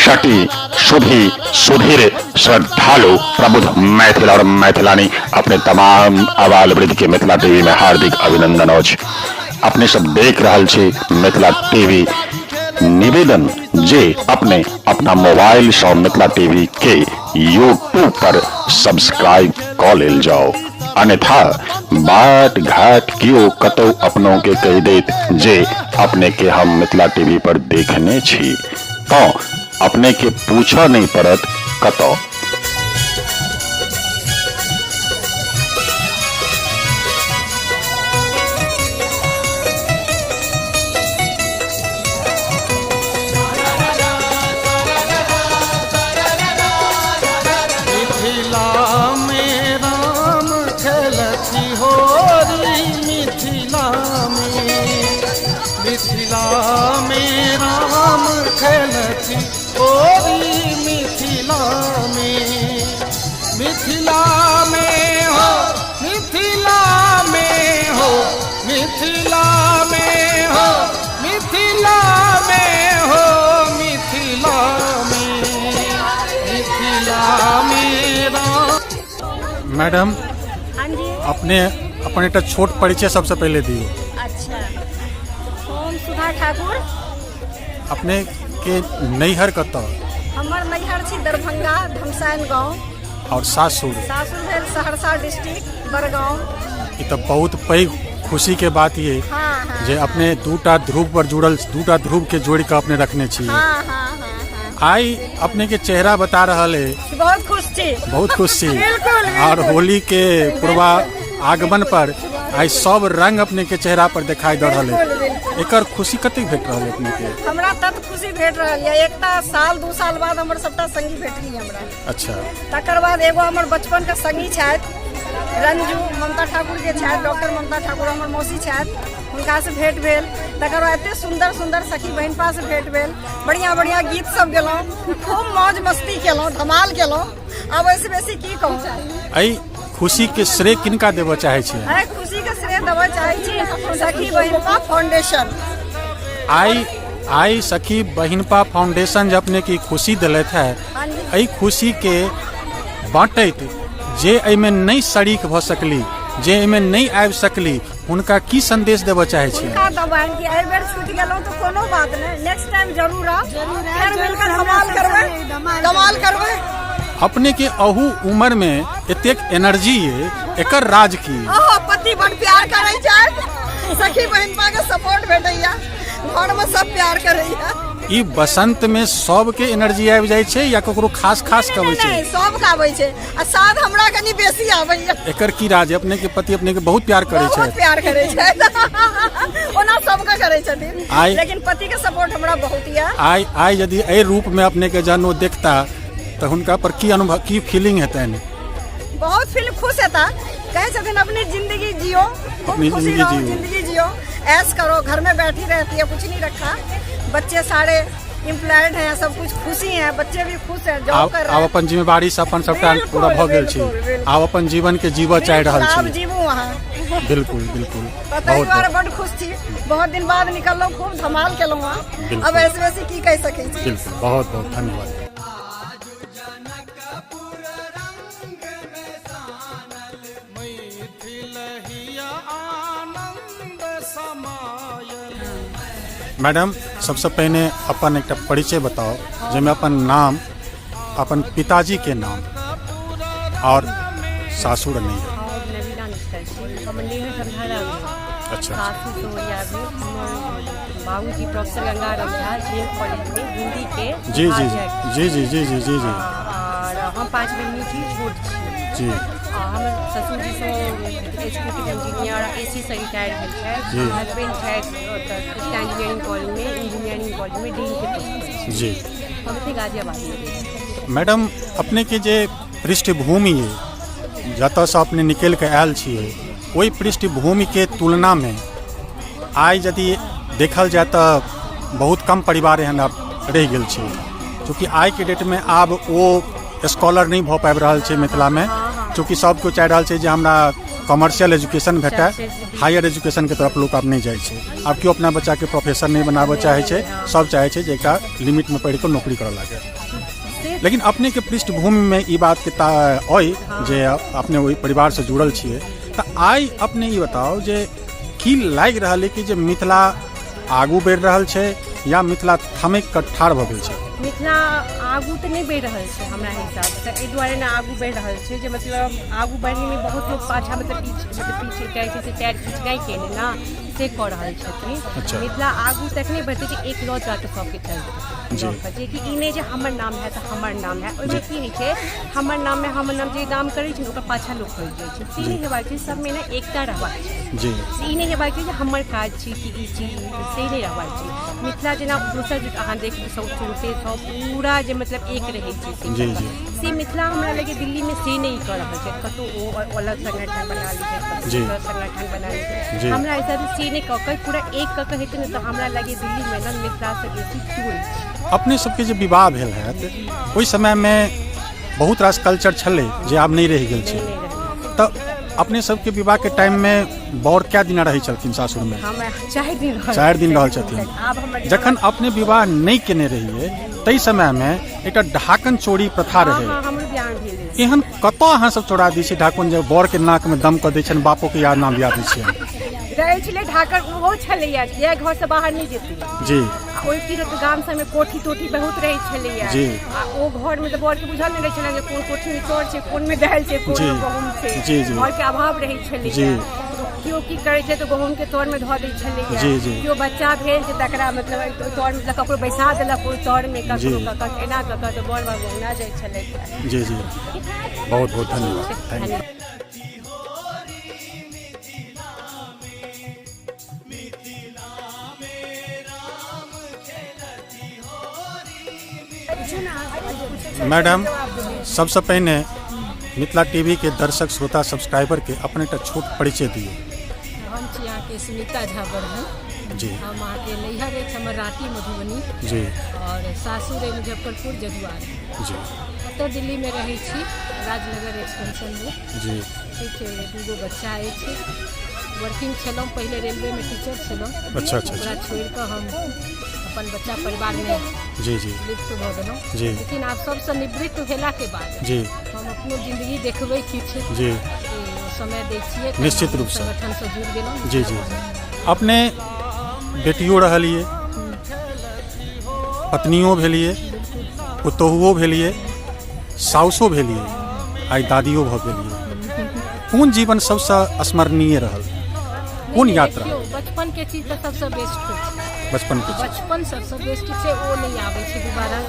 सटी सुधी सुधीर श्रद्धालु प्रबुद्ध मैथिल और मैथिलानी अपने तमाम आबाल वृद्ध के मिथिला टीवी में हार्दिक अभिनंदन अछि। अपने सब देख रहल छी मिथिला टीवी। निवेदन जे अपने अपना मोबाइल से मिथिला टीवी के यूट्यूब पर सब्सक्राइब क लेल जाओ, अन्यथा बाट घाट कियो कतौ अपनों के कहि देत जे अपने के हम मिथिला टीवी पर देखने छी, तो अपने के पूछऽ नहीं पड़त कतौ। मिथिला में राम खेलथि होरी, मिथिला में, मिथिला में राम खेलथि होरी, मिथिला में, मिथिला में हो, मिथिला में हो, मिथिला में हो, मिथिला में हो, मिथिला में, मिथिला में राम। मैडम, हाँ जी। अपने अपन एकटा छोट परिचय सबसे पहले दियौ। अच्छा, हम सुधा ठाकुर। अपने के नैहर कतऽ? हमर नैहर छी दरभंगा, धमसाइन गाँव। और सासुर? सासुर भेल सहरसा डिस्ट्रिक्ट, बड़गांव। ई तऽ बहुत पैघ खुशी के बात ये हाँ, हाँ, जे अपने दूटा ध्रुव पर जुड़ल, दूटा ध्रुव के जोड़ के अपने रखने छी। हाँ, हाँ, हाँ, हाँ। आइ अपने के चेहरा बता रहल है बहुत खुश छी। बहुत खुश छी। बिल्कुल, बिल्कुल। और होली के पूर्वा आगमन पर आइ सब रंग अपने के चेहरा पर दिखाई दे रहल है। बिल्कुल, बिल्कुल। एकर खुशी कतेक भेट रहल है अपने के? हमरा तत खुशी भेट रहल यऽ। एक तऽ साल दू साल बाद हमर सबटा संगी भेटली हमरा। तकर बाद एगो हमर बचपन के संगी छथि रंजू ममता ठाकुर के छथि, डॉक्टर ममता ठाकुर हमर मौसी छथि, हुनका से भेंट भेल। तकर बाद एते सुंदर सुंदर सखी बहिनपा से भेंट भेल, बढ़िया बढ़िया गीत सब गेलहुँ, खूब मौज मस्ती केलहुँ, धमाल केलहुँ। आब एहिसँ बेसी की कहू। एहि खुशी के श्रेय किनका देबऽ चाहै छी? एहि खुशी के श्रेय देबऽ चाहै छी सखी बहिनपा फाउंडेशन। आइ सखी बहिनपा फाउंडेशन जे अपने की खुशी दिलथि है, एहि खुशी के बाँटैत जे एहिमे नहि शरीक भऽ सकली, जे एहिमे नहि आबि सकली, हुनका की संदेश देबऽ चाहै छी? हुनका देबनि कि एहि बेर छूटि गेलहुँ तऽ कोनो बात नहि, नेक्स्ट टाइम जरूर आउ, फेर मिलकर धमाल करबै, धमाल करबै। अपने के अहू उम्र में एतेक एनर्जी ये, एकर राज की? अहो, पति बड़ प्यार करै छथि, सखी बहिनपा के सपोर्ट भेटैया, घर में सब प्यार करैया। ई बसंत में सबके एनर्जी आबि जाइ छै या ककरो खास खास के अबै छै? नहि, सबके आबै छै, आ साथ हमरा कनी बेसी आबैया। एकर की राज? अपने के पति अपने के बहुत प्यार करै बहुत छथि। प्यार करै छथि, ओना सबके करै छथिन, लेकिन पति के सपोर्ट हमरा बहुत यऽ। आइ यदि एहि रूप में अपने के जहन ओ देखता तऽ हुनका पर की अनुभव, की फीलिंग हेतनि? बहुत फील खुश हेता, कहै छथिन अपनी जिंदगी जियो, खूब अपनी खुशी जिंदगी रहो, जियो। जिंदगी जियो, ऐश करो, घर में बैठी रहती है, कुछ नहीं रखा, बच्चे सारे एम्प्लॉयड हैं, सब कुछ खुशी हैं, बच्चे भी खुश हैं, जॉब कर रहे आब हैं। अपन जिम्मेवारी से अपन सबटा बिल्कुल, पूरा भऽ गेल छी। बिल्कुल, बिल्कुल। आब अपन जीवन के जीवऽ चाहि रहल बिल्कुल, आब छी। जीबू अहाँ। बिल्कुल, बिल्कुल। तऽ ताहि बहुत दुआरे बड खुश छी, बहुत दिन बाद निकललहुँ, खूब धमाल केलहुँ हँ। बिल्कुल। अब ऐसे वैसे की कहि सकै छी। बिल्कुल, बहुत बहुत धन्यवाद। मैडम, सबसे पहिने अपन एकटा परिचय बताओ, जाहिमे अपन नाम, अपन पिताजी के नाम और सासुर नैहर। हम नवीना मिश्रा छी, हमर नैहर धमधारा भेल। सासुर सोहरिया भेल। हमर बाबूजी प्रोफेसर गंगाराम झा जे कॉलेज में हिंदी के जी, जी, अध्यक्ष। जी, जी, जी, जी, जी, जी। और हम 5 बहिनी छी, छोट छी। आ हमर ससुरजी सेहो एग्जीक्यूटिव इंजीनियर ए सी से रिटायर भेल छथि। हस्बैंड छथि ओतऽ कृष्णा इंजीनियरिंग कॉलेज में, इंजीनियरिंग कॉलेज में डीन के पोस्ट पर छथि। हम एतै गाजियाबाद में रहै छी। मैडम, अपने के जे पृष्ठभूमि अइ, जतऽसँ अपने निकलि कऽ आयल छियै, ओहि पृष्ठभूमिके तुलनामे आइ यदि देखल जाय तऽ बहुत कम परिवार एहन आब रहि गेल छै, चूँकि आइके डेटमे आब ओ स्कॉलर नहि भऽ पाबि रहल छै मिथिलामे, चूँकि सब केओ चाहि रहल छै जे हमरा कमर्शियल एजुकेशन भेटै, हायर एजुकेशनके तरफ लोक आब नहि जाइ छै। आब केओ अपना बच्चाके प्रोफेसर नहि बनाबऽ चाहै छै, सब चाहै छै जे एकटा लिमिटमे पढ़ि कऽ नौकरी करऽ लागै। लेकिन अपनेके पृष्ठभूमिमे ई बातके ता अइ जे अपने ओहि परिवारसँ जुड़ल छियै, तऽ आइ अपने ई बताउ जे की लागि रहल अइ कि जे मिथिला आगू बढ़ि रहल छै या मिथिला थमकि कऽ ठाढ़ भऽ गेल छै? मिथिला आगू तऽ नहि बढ़ि रहल छै हमरा हिसाबसँ। एहि दुआरे ने आगू बढ़ि रहल छै जे मतलब आगू बढ़ैमे बहुत लोक पाछाँ मतलब पीछे, मतलब पीछे कहै छै से पैर खिचनाइ केने ने से कऽ रहल छथिन। मिथिला आगू तखने बढ़तै जे एक लऽ जाके सबके चलतै, जेकि ई नहि जे हमर नाम है तऽ हमर नाम है। ओहिमे की होइ छै, हमर नाममे हमर नाम जे नाम करै छै ने ओकर पाछाँ लोक पड़ि जाइ छै। से नहि हेबाक छै, सबमे ने एकता रहबाक छै। से ई नहि हेबाक छै जे हमर काज छी कि ई चीज, से नहि रहबाक छै। मिथिला जेना दोसर जे अहाँ देखबै सब सुनते सब पूरा जे मतलब एक रहै छै से से मिथिला हमरा लगैए दिल्लीमे से नहि कऽ रहल छै। कतहु ओ अलग संगठन बना लै छै, कतहु दोसर संगठन बना लै छै। हमरा हिसाबसँ से नहि कऽ कऽ पूरा एक कऽ कऽ हेतै ने तऽ हमरा लगैए दिल्लीमे ने मिथिलासँ बेसी क्यों नहि छै। अपने सबके जे विवाह भेल हैत ओहि समयमे बहुत रास कल्चर छलै जे आब नहि रहि गेल छै, तऽ अपने सबके विवाहके टाइममे बर कए दिना रहै छलखिन सासुरमे? 4 दिन। 4 दिन रहल छथिन। जखन अपने विवाह नहि केने रहियै ताहि समयमे एकटा ढाकन चोरी प्रथा रहै, एहन कतऽ अहाँ सब चोरा दै छियै ढाकन जे बरके नाकमे दम कऽ दै छनि, बापोके याद नाम दिया दै छियनि? रहै छलै ढाकन, ओहो छलैया इएह घरसँ बाहर नहि जेतै। आ ओहि की रहतै, गाम सबमे कोठी तोठी बहुत रहै छलैया। आ ओ घरमे तऽ बरके बुझल नहि रहै छलै जे कोन कोठीमे चाउर छै, कोनमे दालि छै, कोनमे गहूँम छै। जी जी घरके अभाव रहै छलैया। केओ की करै छै तऽ गहूँमके तरमे धऽ दै छलैया। जी जी केओ बच्चा भेल तऽ तकरा मतलब ओहि तरमे मतलब ककरो बैसा देलक ओहि तरमे, ककरो कऽ कऽ एना कऽ कऽ तऽ बर बबहुना जाइ छलै। जी जी बहुत बहुत धन्यवाद, thank you. Madam, सबसँ पहिने मिथिला टीवी के दर्शक श्रोता सब्सक्राइबर के अपन एकटा छोट परिचय दियौ। हम छी अहाँके सुनीता झा बर्मन। हम अहाँके नैहर अछि हमर राँटी मधुबनी। और सासुर अइ मुजफ्फरपुर जजुआर। ओतऽ दिल्लीमे रहै छी राजनगर एक्सटेंशनमे। ठीक छै, दूगो बच्चा अछि। वर्किंग छलहुँ पहिले, रेलवेमे टीचर छलहुँ। अच्छा अच्छा ओकरा छोड़ि कऽ हम अपन बच्चा परिवारमे जी जी लिप्त भऽ गेलहुँ। लेकिन आब सबसँ निवृत्त भेलाके बाद हम अपनो जिंदगी देखबै किछु समय दै छियै। निश्चित रूपसँ संगठनसँ जुड़ि गेलहुँ। जी जी अपने बेटियो रहलियै, पत्नियो भेलियै, पुतोहुओ भेलियै, साउसो भेलियै, आइ दादियो भऽ गेलियै। कोन जीवन सबसँ स्मरणीय रहल, कोन यात्रा? देखियौ, बचपन के चीज तऽ सबसँ बेस्ट होइ छै। बचपन के चीज। बचपन सबसँ बेस्ट छै, ओ नहि आबै छै दोबारा।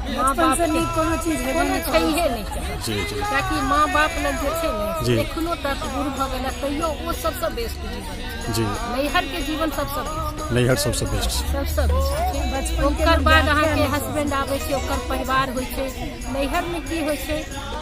माँ बचपन बाप से के नीक कोनो चीज हेबे कोनो नहि करै। छैहे नहि चाही। जी जी कियाकि माँ बाप लग जे छै ने एखनो तक बूढ़ भऽ गेला तैयो ओ सबसँ बेस्ट जीवन छै। नैहर के जीवन सबसँ बेस्ट। नैहर सबसँ बेस्ट छै। सबसँ बेस्ट छै। बचपन के ओकर लोक बाद यादे अहाँके नहि। हस्बैंड आबै छै, ओकर परिवार होइ छै। नैहरमे की होइ छै,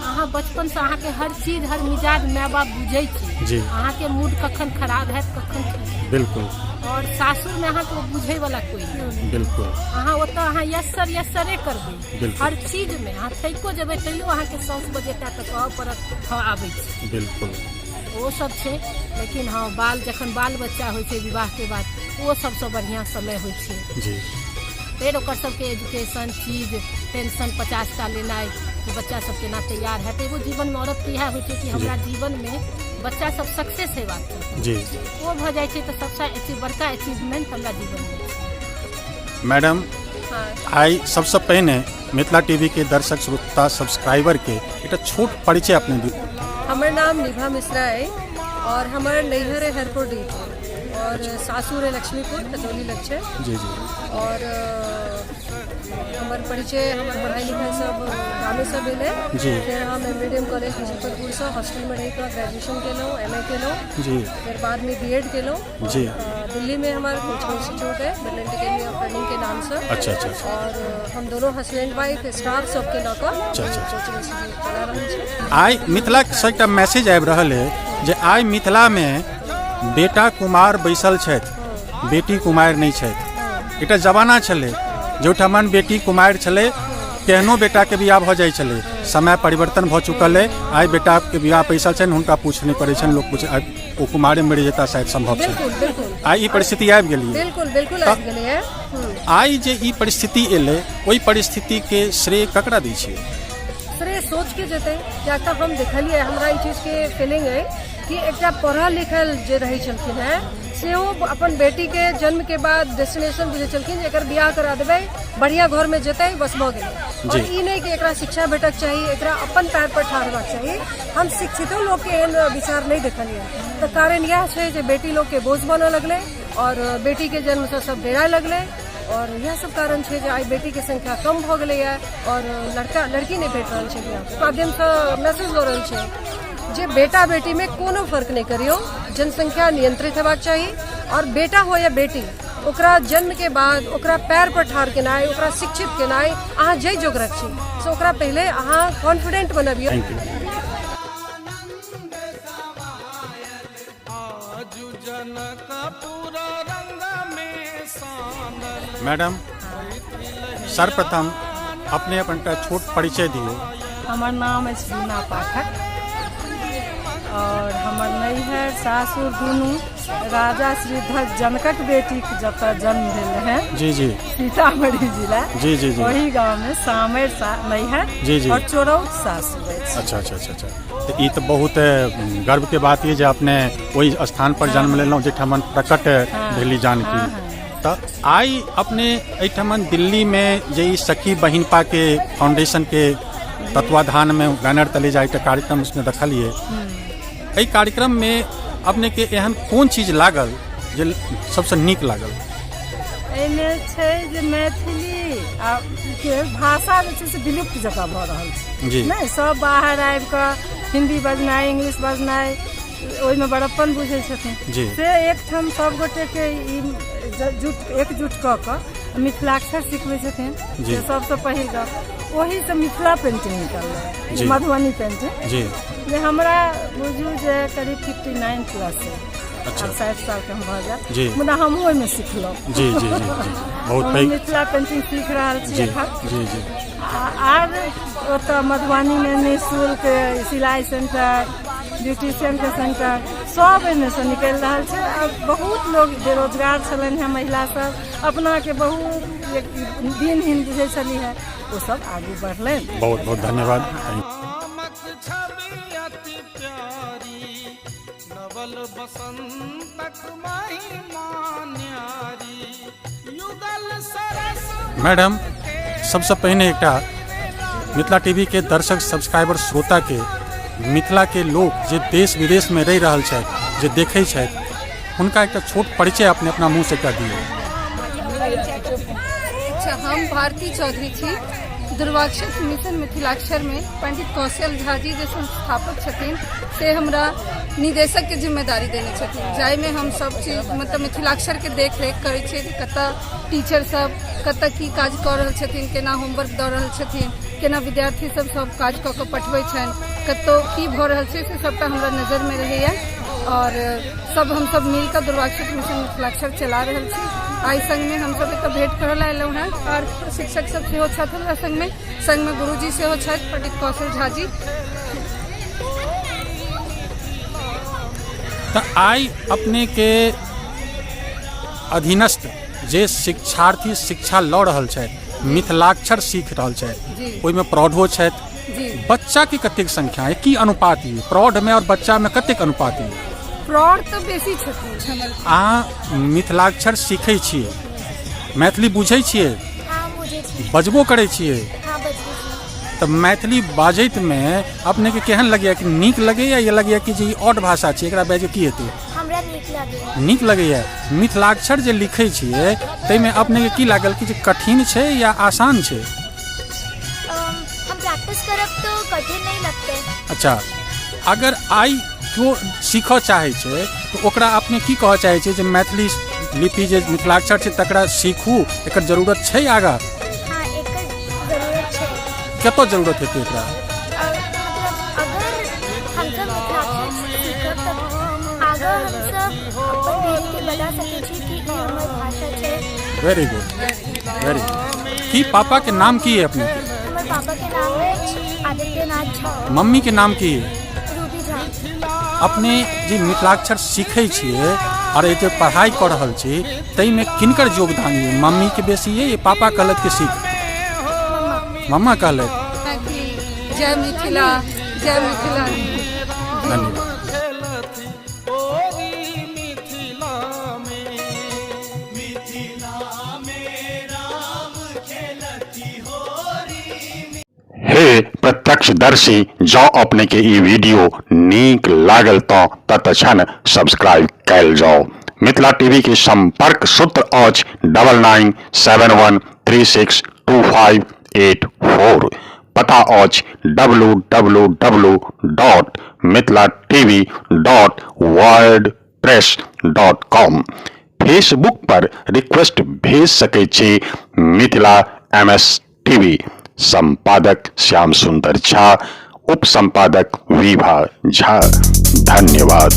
अहाँ बचपनसँ अहाँके हर चीज हर मिजाज माय बाप बुझै छै। अहाँके मूड कखन खराब हैत, कखन ठीक हैत। आओर सासुरमे अहाँके ओ बुझैवला कोइ नहि। अहाँ ओतऽ अहाँ यस सर यस सरे करबै। हर चीजमे अहाँ थैको जेबै तैयो अहाँके साउस बजेता तऽ कहऽ पड़त हँ आबै छी। ओ सब छै। लेकिन हँ, बाल जखन बाल बच्चा होइ छै विवाहके बाद, ओ सबसँ बढ़िआँ समय होइ छै। फेर ओकर सबके एजुकेशन चीज टेंशन 50 टा लेनाइ कि बच्चा सब केना तैयार हैत। एगो जीवनमे औरतके इएह होइ छै कि हमरा जीवनमे बच्चा सब सक्सेस हेबाक चाही। ओ भऽ जाइ छै तऽ सबसँ बड़का अचीवमेंट हमरा जीवनमे छै। मैडम, आइ सबसँ पहिने मिथिला टीवी के दर्शक श्रोता सब्सक्राइबर के एकटा छोट परिचय अपने दियौ। हमर नाम निभा मिश्रा अइ और हमर नैहर है हरपुर डीह और सासुर है लक्ष्मीपुर, खजौली लग छै। जी जी और हमर परिचय, हमर पढ़ाई लिखाई सब गामेसँ भेल है। फेर हम M B D M college मुजफ्फरपुरसँ हॉस्टलमे रहि कऽ ग्रेजुएशन केलहुँ, एम ए केलहुँ। फेर बादमे बी एड केलहुँ। दिल्लीमे हमर कोचिंग इंस्टीट्यूट है ब्रिलियंट अकेडमी ऑफ लर्निंग के नामसँ। अच्छा अच्छा अच्छा और हम दोनों हस्बैंड वाइफ स्टाफ सबके लऽ कऽ अच्छा, अच्छा। कोचिंग इंस्टीट्यूट चला रहल छी। आइ मिथिलासँ एकटा मैसेज आबि रहल है जे आइ मिथिलामे बेटा कुमार बैसल छथि, बेटी कुमारि नहि छथि। एकटा जमाना छलै जे ओहिठमन बेटी कुमारि छलै केहनो बेटाके बियाह भऽ जाइ छलै। समय परिवर्तन भऽ चुकल अइ। आइ बेटाके बियाह पैसल छनि, हुनका पूछ नहि पड़ै छनि, लोक पूछ ओ कुमारे मरि जेता शायद सम्भव छै। बिल्कुल बिल्कुल। आइ ई परिस्थिति आबि गेलियै। बिल्कुल बिल्कुल आबि गेलैए। आइ जे ई परिस्थिति एलै, ओहि परिस्थितिके श्रेय ककरा दै छियै? श्रेय सोचके जेतै, किएक तऽ हम देखलियै, हमरा ई चीजके फीलिंग अइ कि एकटा पढ़ल लिखल जे रहै छलखिन हेँ से ओ अपन बेटीके जन्मके बाद डेस्टिनेशन बुझै छलखिन जे एकर बियाह करा देबै, बढ़िआँ घरमे जेतै, बस भऽ गेलै। आओर ई नहि कि एकरा शिक्षा भेटक चाही, एकरा अपन पैर पर ठाढ़ हेबाक चाही। हम शिक्षितो लोकके एहन विचार नहि देखलियै। तऽ कारण इएह छै जे बेटी लोकके बोझ बनऽ लगलै आओर बेटीके जन्मसँ सब डेराय लगलै, आओर इएह सब कारण छै जे आइ बेटीके संख्या कम भऽ गेलैए आओर लड़का लड़की नहि भेट रहल छै। बियाह माध्यमसँ मैसेज दऽ रहल छै जे बेटा बेटीमे कोनो फर्क नहि करियौ, जनसंख्या नियंत्रित हेबाक चाही, आओर बेटा हो या बेटी, ओकरा जन्मके बाद ओकरा पैर पर ठाढ़ केनाइ, ओकरा शिक्षित केनाइ, अहाँ जाहि जोगरक छी से ओकरा पहिले अहाँ कॉन्फिडेंट बनबियौ। Thank you. Madam, सर्वप्रथम अपने अपन एकटा छोट परिचय दियौ। हमर नाम अछि बीना पाठक और हमर नैहर सासुर दुनू राजा श्रीध्वज जनकक बेटीके जतऽ जन्म भेल रहै जी जी सीतामढ़ी जिला जी जी जी ओही गाँवमे सामर नैहर जी जी और चोरौत सासुर अछि। अच्छा अच्छा अच्छा अच्छा तऽ ई तऽ बहुत गर्व के बात ये जे अपने ओहि स्थान पर जन्म लेलहुँ जाहिठाम प्रकट भेली जानकी। तऽ आइ अपने एहिठाम दिल्लीमे जे ई सखी बहिनपा के फाउंडेशन के तत्वाधानमे बैनर तले जे एकटा कार्यक्रम उसमे देखलियै, एहि कार्यक्रममे अपने के एहन कोन चीज लागल जे सबसँ नीक लागल? एहिमे छै जे मैथिली आ के भाषा जे छै से विलुप्त जकाँ भऽ रहल छै जी। नहि, सब बाहर आबि कऽ हिन्दी बजनाइ, इंग्लिश बजनाइ, ओहिमे बड़प्पन बुझै छथिन जी। से एकठाम सब गोटेके ई जुट एकजुट कऽ कऽ मिथिलाक्षर सिखबै छथिन जी। से सबसँ पहिल गप। ओहिसँ मिथिला पेंटिंग निकललै, जी। मधुबनी पेंटिंग जी जे हमरा बुझू जे करीब 59 प्लस है। अच्छा। आब 60 साल के हम भऽ जायब जी। मुदा हमहूँ ओहिमे सिखलहुँ। जी जी जी जी बहुत हम पैघ मिथिला पेंटिंग सीख रहल छी जी एखन। जी जी आर ओतऽ मधुबनीमे निःशुल्क सिलाइ सेंटर, ब्यूटिशियनके सेंटर सब एहिमे सँ निकलि रहल छै। आ बहुत लोग बेरोजगार छलनि हेँ, महिला सब अपनाके बहुत दिनहीन बुझै छली हेँ, ओ सब आगू बढ़लनि। बहुत बहुत धन्यवाद। मैडम, सबसँ पहिने एकटा मिथिला टीवी के दर्शक, सब्सक्राइबर, श्रोता के, मिथिला के लोक जे देश विदेश में रहि रहल छथि, जे देखै छथि, हुनका एकटा छोट परिचय अपने अपना मुँह से एकटा दियौ। अच्छा, हम भारती चौधरी छी। दुर्वाक्षर मिशन मिथिलाक्षर में पंडित कौशल झा जी जे संस्थापक छथिन से हमरा निदेशक के जिम्मेदारी देने छथिन, जाहिमे हम सब चीज मतलब मिथिलाक्षर के देख रेख करै छियै जे कतऽ टीचर सब कतऽ की काज कऽ रहल छथिन, केना होमवर्क दऽ रहल छथिन, केना विद्यार्थी सब सब काज कऽ कऽ पठबै छनि, कतौ की भऽ रहल छै, से सबटा हमरा नजरमे रहैया। और सब हमसब मिल कऽ दुर्वाक्षर मिशन मिथिलाक्षर चला रहल छी। आइ संगमे हमसब एतऽ भेंट करऽ लए एलहुँ हेँ और शिक्षक सब सेहो छथि हमरा संगमे, संगमे गुरुजी सेहो छथि पंडित कौशल झा जी। तऽ आइ अपने के अधीनस्थ जे शिक्षार्थी शिक्षा लऽ रहल छथि, मिथिलाक्षर सीख रहल छथि, ओहिमे प्रौढ़ो छथि, बच्चा के कतेक संख्या है, की अनुपात ये प्रौढ़ में और बच्चा में कतेक अनुपात ये? प्रौढ़ तऽ बेसी छथिन हमर। अहाँ मिथिलाक्षर सीखै छियै, मैथिली बुझै छियै? हाँ, बुझै छी। बजबो करै छियै? हाँ, बजबै छी। तऽ मैथिली बाजैत में अपने के केहन लगैया, कि नीक लगैया या लगैया कि जे ई ऑड भाषा छै, एकरा बाजि की हेतै? हमरा नीक लगैया। नीक लगैया। मिथिलाक्षर जे लिखै छियै ताहिमे अपने के की लागल कि जे कठिन छै या आसान छै? हम प्रैक्टिस करब तो कठिन नहीं लगते। अच्छा, अगर आइ केओ सीखऽ चाहै छै तऽ ओकरा अपने की कहऽ चाहै छियै जे मैथिली लिपि जे मिथिलाक्षर छै तकरा सीखू, एकर जरूरत छै आगाँ? हाँ, एकर जरूरत छै। कतऽ जरूरत हेतै एकरा? मतलब अगर हमसब मिथिलाक्षर सीखब तऽ आगाँ हमसब अपन पीढ़ी के बता सकै छी कि ई हमर भाषा छै। वेरी गुड, वेरी गुड। की पापा के नाम की है अपने के? हमर पापा के नाम अछि आदित्यनाथ झा। मम्मी के नाम की? रूबी झा। अपने जे मिथिलाक्षर सीखै छियै आओर एते पढ़ाइ कऽ रहल छी ताहिमे किनकर योगदान यऽ मम्मी के बेसी यऽ या पापा कहलथि कि सीख? मम्मा कहलथि। मैथिली जय मिथिला जय मिथिला। धन्यवाद। हे प्रत्यक्षदर्शी जँ अपने के ई वीडियो नीक लागल तऽ तत्क्षण सब्सक्राइब कयल जाउ। मिथिला टीवी के संपर्क सूत्र अछि 9971362584। पता अछि W W W dot Mithila TV dot WordPress dot com. Facebook पर रिक्वेस्ट भेज सकै छी मिथिला एम एस टीवी। संपादक श्याम सुंदर झा, उप संपादक विभा झा। धन्यवाद।